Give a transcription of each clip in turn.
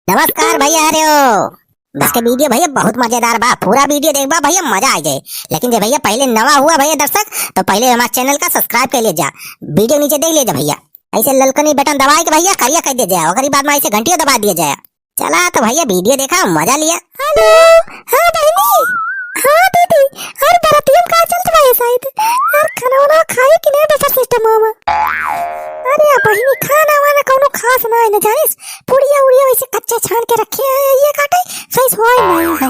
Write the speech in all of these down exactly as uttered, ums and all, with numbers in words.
नमस्कार भइया, अरे ओ। बस के video भइया बहुत मजेदार बा, पूरा video देखबा भइया, मजा आ जाए। लेकिन जे भइया पहिले नवा हुआ भइया दर्शक, तो पहिले हमार channel का subscribe कर ले जा। Video नीचे देख ले जा भइया, ऐसे ललकनी button दबाए के भइया करिया कर दे जाए, ओकरी बाद में ऐसे घंटियो दबा दिया जाए। चला तो भइया video देखा, मजा लिया। Hello, हाँ बहिनी, हाँ दीदी, और बरतियम का चलत बा ये side? और खाना वाना खाए कि नहीं buffer system में? अरे बहिनी, खाना वाना कौनो खास ना है ना जानिस, पुड़िया उड़िया वैसे कच्चा छान के रखे हैं, ये काटे, सही स्वाद नहीं है।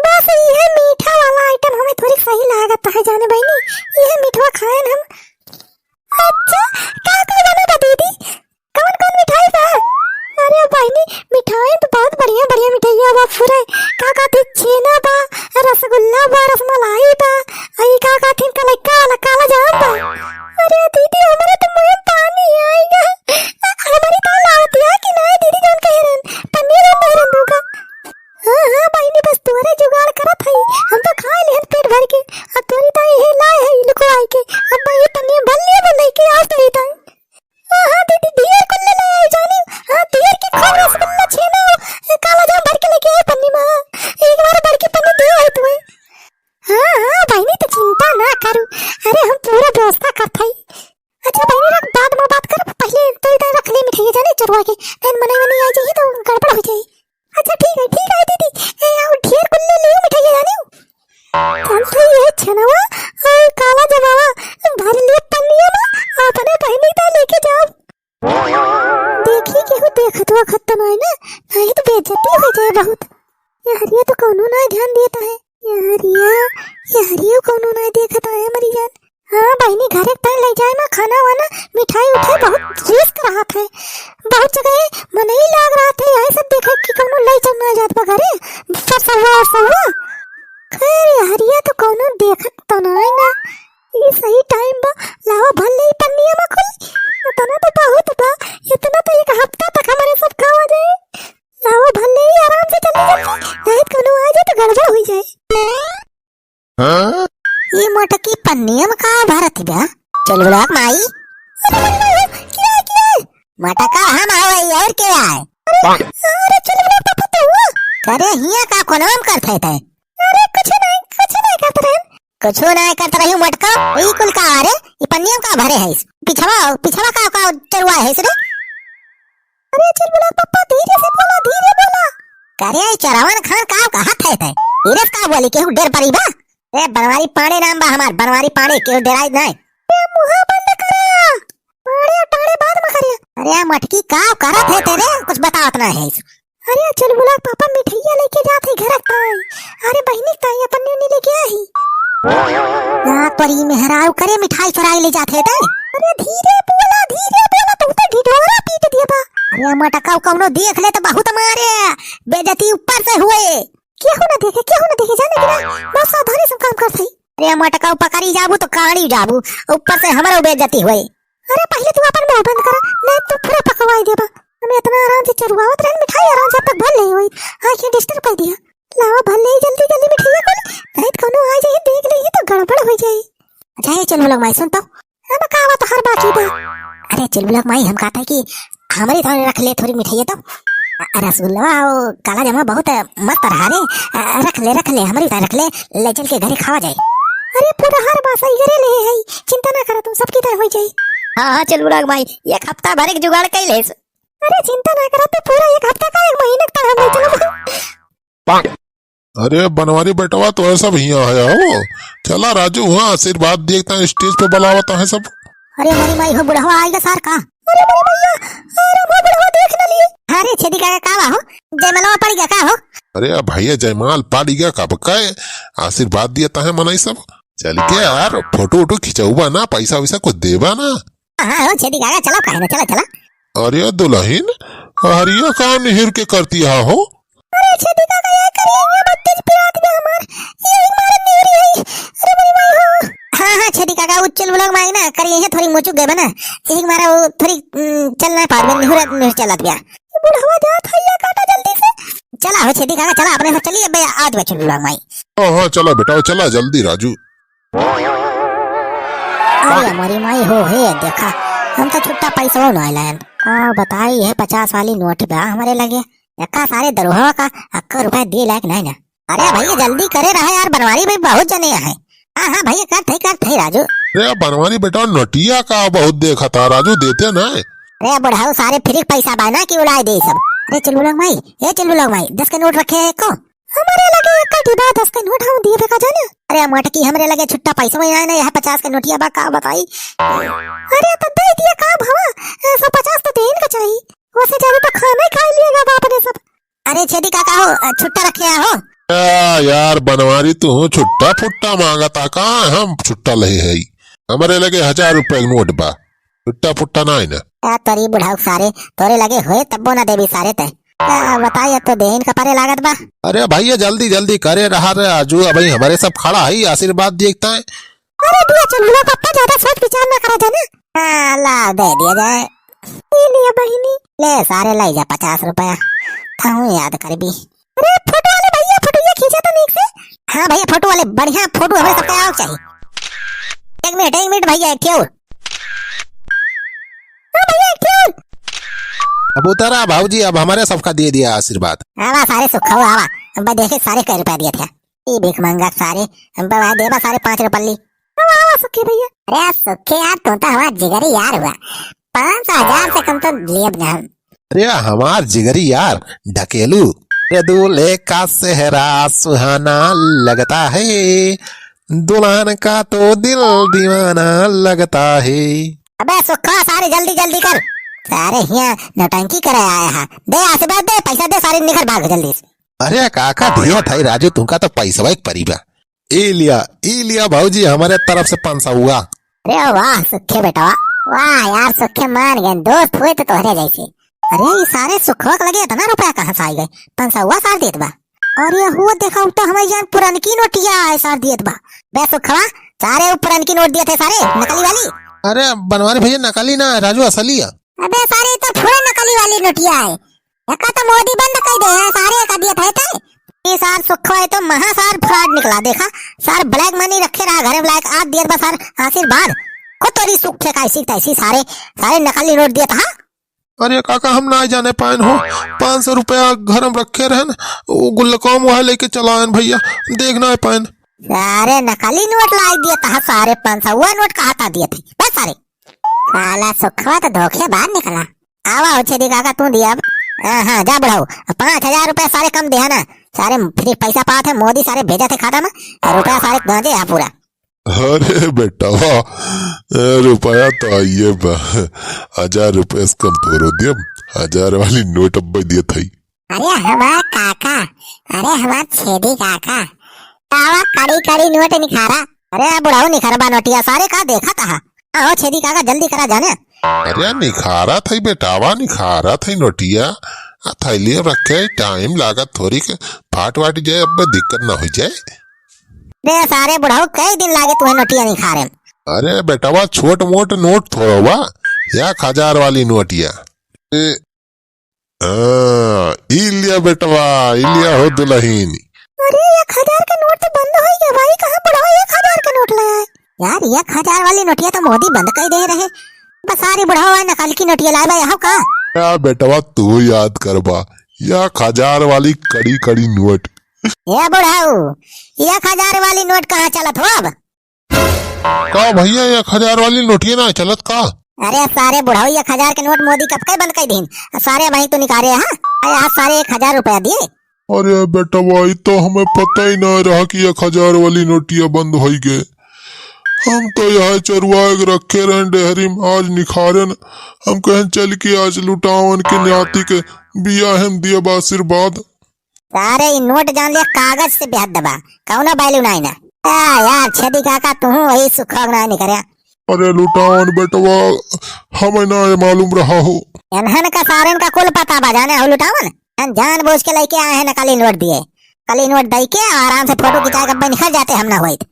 बस ये मीठा वाला item हमें थोड़ी सही लागत है जाने बहिनी, ये मीठवा खाएन हम। अच्छा, का का बना बा दीदी? कौन कौन मिठाई बा? अरे बहिनी, मिठाई तो बहुत बढ़िया बढ़िया मिठाइया बा पूरा। का कहती, छेना बा, रसगुल्ला बा, रसमलाई बा, आ ई का कहती, कलैका वाला काला जाम बा। अरे दीदी, हमारे तो मुंह में पानी आएगा। हमारी तो लावत है कि नहीं दीदी, जौन कह रहे हैं, पन्नी जौन कह रहे हैं दूका। हाँ, हाँ, बहिनी, बस तोरे जुगाड़ करत हई, हम तो खा लेहन पेट भर के, अब तोरी तो इहे लाए है लुकवाई के, अब ये पन्नी भर लिए, वो लेके आओ तो ये ताई। हाँ, हाँ, दीदी, ढेर कुल ले आए जानी। हाँ, ढेर के खूब रसगुल्ला, छेना, काला जाम भर के लेके आए पन्नी में। एक बार भर के पन्नी दे आए तुम्हें। हाँ, हाँ, बहिनी, तो चिंता ना करू। अरे, हम पूरा व्यवस्था करत हई। अच्छा, बहिनी, रख, बाद में बात करब। पहिले तो इधर रख ले मिठाई जाने चुरवा के। नहीं, मनई वनई आ जाइए तो गड़बड़ हो जाए। अच्छा, ठीक है, ठीक है, दीदी। ए, आओ, ढेर कुल ले लियो मिठाई जाने। चल तो ये छेनवा और काला जमावा भर लिए पन्निया में, अपने बहिनी का लेके जाओ। देखी केहू देखत वखत तो नहीं ना, नहीं तो बेइज्जती हो जाए बहुत। यार, ये तो कौनो ना ध्यान देता है। यार, ये, यार, ये कौनो ना देखत है हमारी जान। हाँ बहिनी, घरे तक ले जाए में खाना वाना, मिठाई उठाई बहुत risk रहत है। बहुत जगह मनई लाग रहत है, यही सब देखे कि कौनो ले चल ना जात बा घरे, फसवा फसवा। खैर यार, ये तो कौनो देखत तो नहीं ना। ई सही time बा, लावा भर ले ई पन्निया में कुल। इतना तो बहुत बा, इतना तो एक हफ्ता तक हमारे सब खावा जाए। लावा भर ले ई आराम से जल्दी जल्दी, नहीं तो कौनो आ जाए तो गड़बड़ हो जाए। हाँ? ई मोटकी पन्निया में का भरत बा? चुलबुलवा के माई। अरे, अरे, अरे, क्या, क्या? मोटका हम आवे और के आए? अरे, अरे, चुलबुलवा पापा तो हुआ। करे हिया का कोनाम करत है तै? अरे, कुछ नहीं, कुछ नहीं करत रहे। कुछो ना करत रही मोटका, ई कुल का रे? ई पन्निया का भरे है? पिछवा, पिछवा का, का चरुआ है रे? अरे चुलबुला पप्पा, धीरे से बोला, धीरे बोला। करे ई चोरवन खान का कहत है तै? धीरे से का बोली, केहू डेर परी बा? ए बनवारी पांडे नाम बा हमार, बनवारी पांडे, केहू डेराई नहीं। ए मुंह बंद करा। पांडे, पांडे बाद में करिया। अरे मोटकी का करत है तै रे? कुछ बतावत ना है। अरे चुलबुला पापा मिठाइया लेके जात है घर ताई। अरे बहिनी ताई अपन न्यूनी लेके आई। ना तोरी मेहरारू करे मिठाई चुराई ले जात है तै। अरे धीरे बोला, धीरे बोला, तू तो ढिढोरा पीट दिया बा। अरे मोटका कौनो देख ले तो बहुत मारे, बेइज्जती ऊपर से हुए। केहू ना देखे, केहू ना देखे, जाने के ना, बस सावधानी से काम करत है। अरे मोटका पकड़ी जाबू तो काड़ी जाबू, ऊपर से हमरो बेइज्जती हुए। अरे पहिले तू अपन मुंह बंद करा, नहीं तो पूरा पकवाई देबा। हम इतना आराम से चरुआवत रहन मिठाई, आराम से अब तक भर नहीं हुई। आंखें disturb कर दिया। लावा भर ले जल्दी जल्दी मिठाइया कुल, नहीं तो कौनो आ जाए देख ले तो गड़बड़ हो जाए। अच्छा ये चुलबुला के माई सुन तो। अब का बात हर बात ही बा। अरे चुलबुला के माई हम कहता है कि हमरी तो रख ले थोड़ी मिठाइया तो। अ, रसगुल्ला और काला जामुन बहुत मस्त रहा रे। अ, रख ले, रख ले, हमरी तो रख ले, ले चल के घरे खावा जाए। अरे पूरा हर बात सही करे ले है, चिंता ना करा तुम, सबकी तय हो जाए। हाँ, हाँ, चुलबुला के माई, एक हफ्ता भर एक जुगाड़ कर ले। अरे चिंता ना करा, तू पूरा एक हफ्ता का, एक महीना का हम नहीं चलो। अरे बनवारी बेटवा, तो सब हियाँ आया हो। चला राजू, हुआ आशीर्वाद देखता है, stage पे बुलावता है सब। अरे मोरी माई हो, बुढ़वा आइगा सार का? अरे मोरी मैया, अरे वो बुढ़वा देख ना लिए। अरे छेदी काका का बा हो, जयमालवा पड़ गया का हो? अरे भैया, जयमाल पड़ गया कब का है? आशीर्वाद दिया ता है मनई सब। चल के यार फोटो वोटो खिंचौबा ना, पैसा वैसा कुछ देबा ना। हाँ, हाँ, हो, छेदी काका, चला, काहे ना, चला, चला। अरे दुल्हन, हरिया का निहिर के करती हा हो? अरे छेदी काका, ये करिए, ये बत्तीस पिरात में हमार, ये हमारे निहिर है। अरे बड़ी माई हो। हाँ, हाँ, छेदी काका, उज्जवल vlog में आई ना, करिए, ये थोड़ी मुचुक गए बना, यही हमारा वो थोड़ी, उम, चल ना पार में, निहुर, निहुर चलत गया। ये बुढ़वा जात है, ये काटा जल्दी से। चला हो छेदी काका, चला, अपने से चलिए, बे, आज बचल vlog में आई। हाँ, हाँ, चला बेटा, चला जल्दी राजू। अरे मोरी माई हो, हे देखा, हम तो छुट्टा पैसा ना लायन। का बताई, ये पचास वाली नोट बा हमरे लगे। एक्का सारे दरोहवा का अक्का रुपया दिए लायक नाहीं ना। अरे भइया, जल्दी करे रहा यार, बनवारी भाई बहुत जने हैं। हाँ, हाँ भइया, करत है, करत है राजू। अरे बनवारी बेटा, नोटिया का बहुत देखत है राजू, देते ना। अरे बुढ़ऊ, सारे फ्री क पैसा बा ना कि उड़ाए दे सब। अरे चुलबुला क माई, ए चुलबुला क माई, दस के नोट रखे है को? हमरे लगे एक काठी बा, दस के नोट हम दिए फेंका जाने। अरे मोटकी, हमरे लगे छुट्टा पैसा में आए ना, यह पचास के नोटिया बा, का बताई। अरे तो दे दिया का भवा, सौ पचास तो देन का चाहिए, वैसे ज्यादा तो खाना ही खा लिएगा बाप ने सब। अरे छेदी काका हो, अ, छुट्टा रखे हो? आ, यार बनवारी, तू छुट्टा फुट्टा मांगता का? हम छुट्टा लहे है, हमरे लगे हजार रुपया के नोट बा, छुट्टा फुट्टा ना है ना। आ, तोरी बुढ़ऊ सारे, तोरे लगे होए तब्बो ना देबी सारे ते। आ, बताइए तो देहिन का परे लागत बा। अरे भइया, जल्दी जल्दी करे रहा रे आजू, अबही हमरे सब खड़ा है, आशीर्वाद देखता है। अरे दिया चुलबुला पप्पा, ज्यादा सोच विचार ना करा जाए ना। हाँ, ला दे दिया जाए। ई लिया बहिनी। ले सारे, लाई जा पचास रुपया। तहूँ याद करबी। अरे फोटो वाले भइया, फोटो ये खींचा तो नीक से। हाँ भइया, फोटो वाले बढ़िया फोटो हमरे सबके आवे चाहिए। एक मिनट, एक मिनट भइया, एक ठे और। हाँ भइया, एक ठे और। अब उतरा भौजी, अब हमरे सबका दिए दिया आशीर्वाद। आवा सारे सुखवा, आवा। अब देखे सारे कै रुपया दिए थे। ई भीख मांगा सारे, हम पे वहाँ देबा सारे पाँच रुपल्ली। आवा, आवा सुखी भइया। अरे सुखी यार, तू तो हमार जिगरी यार हुआ, पाँच सौ हजार से कम तो लेब ना हम। अरे हमार जिगरी यार ढकेलू। अरे दूल्हे का सेहरा सुहाना लगता है, दुल्हन का तो दिल दीवाना लगता है। अबे सुखा, सारे जल्दी जल्दी कर, सारे हियाँ नौटंकी करे आया है। दे आशीर्वाद दे, पैसा दे, सारे निकल भाग जल्दी से। अरे काका, दिया था राजू, तुमका तो पैसवा एक परी बा। ई लिया, ई लिया भौजी, हमरे तरफ से पाँच सौ हुआ। अरे वाह सुखे बेटा, वाह यार सुखे, मान गए, दोस्त हुए तो तोहरे जैसे। अरे ये सारे सुखवा के लगे इतना रुपया कहाँ से आई गए? पाँच सौ हुआ सार देत बा। और ये हुआ देखा, उ तो हमारी जान पुरानकी नोटिया है सार देत बा। बे सुखवा, सारे उ पुरानकी नोट दिए थे सारे, नकली वाली। अरे बनवारी भइया, नकली ना है राजू, असली है। अबे सारे, ई तो पूरा नकली वाली नोटिया है। एका तो मोदी बंद कर दे है, सारे का दिए थे ते। ई सार सुखवा है तो महा सार fraud निकला, देखा। सार black money रखे रहा घरे, black आज दिए बा सार आशीर्वाद। खुद तोरी सुखे का ऐसी तैसी सारे, सारे नकली नोट दिए था। अरे काका, हम ना जाने पाएन हो, पाँच सौ रुपया घर में रखे रहन, वो गुल्लकवा में वह लेके चला आएन भइया, देख ना पाएन। सारे नकली नोट लाई दिए था सारे, पाँच सौ हुआ नोट कहा था दिए थे बस सारे। साला सुखवा तो धोखेबाज निकला। आवा हो छेदी काका, तू दिया अब। हाँ, हाँ, जा बुढ़ऊ, पाँच हजार रुपया सारे कम दिया ना, सारे फ्री पैसा पात है, मोदी सारे भेजा थे खाता में, और रुपया सारे गांजे यहाँ पूरा। अरे बेटवा, ए, रुपया तो आइए बा, हजार रुपया से कम थोड़ो दियब, हजार वाली नोट अब्बे दिए थई। अरे हमार काका, अरे हमार छेदी काका, तावा कड़ी कड़ी नोट निखारा। अरे बुढ़ऊ निखरबा नोटिया सारे का देखत हा? आओ छेदी काका जल्दी करा जाने। अरे निखारा थई बेटावा, निखारा थई नोटिया। आ थैली में रखे, टाइम लागत थोड़ी के, फाट वाट जाए, अब दिक्कत ना हो जाए। रे सारे बुढ़ऊ, कई दिन लागे तुम्हें नोटिया निखारे में? अरे बेटावा, छोट मोट नोट थोड़ा बा, एक हजार वाली नोटिया। ए, हाँ, ई लिया बेटवा, ई लिया हो दुलहिन। अरे, एक हजार के नोट तो बंद होइ गया भाई, कहाँ बुढ़वा एक हजार के नोट ले आए? यार, एक हजार वाली नोटिया तो मोदी बंद कर दे रहे, बस सारी बुढ़वा नकल की नोटिया लाए बा, यहाँ का? क्या बेटवा, तू याद करबा, एक हजार वाली कड़ी कड़ी नोट। ए बुढ़ऊ, एक हजार वाली नोट कहाँ चलत हो अब? का भइया, एक हजार वाली नोटिया ना चलत का? अरे सारे बुढ़ऊ, एक हजार के नोट मोदी कब के बंद कर दीन? सारे भाई तो निकाले, हाँ? अरे आज सारे एक हजार रुपया दिए। अरे बेटवा, ई तो हमें पता ही ना रहा कि एक हजार वाली नोटिया बंद होई गए। हम तो यहाँ चरुआ के रखे रहे डेहरी में, आज निखारन। हम कहन चल के आज लुटावन के नाती के बियाह में दिए बा आशीर्वाद। सारे ई नोट जान ले कागज से बेहद दबा, कौनो value नाई ना। आ यार, छेदी काका, तू वही सुखोग ना निकरे। अरे लुटावन बेटवा, हमें ना ये मालूम रहा हो। एनहन का सारन का कुल पता बा, जाने हो लुटावन। हम जानबूझ के लेके आए हैं नकली नोट दिए। नकली नोट दई के आराम से फोटो खिंचाए के निकल जाते हम ना होइत।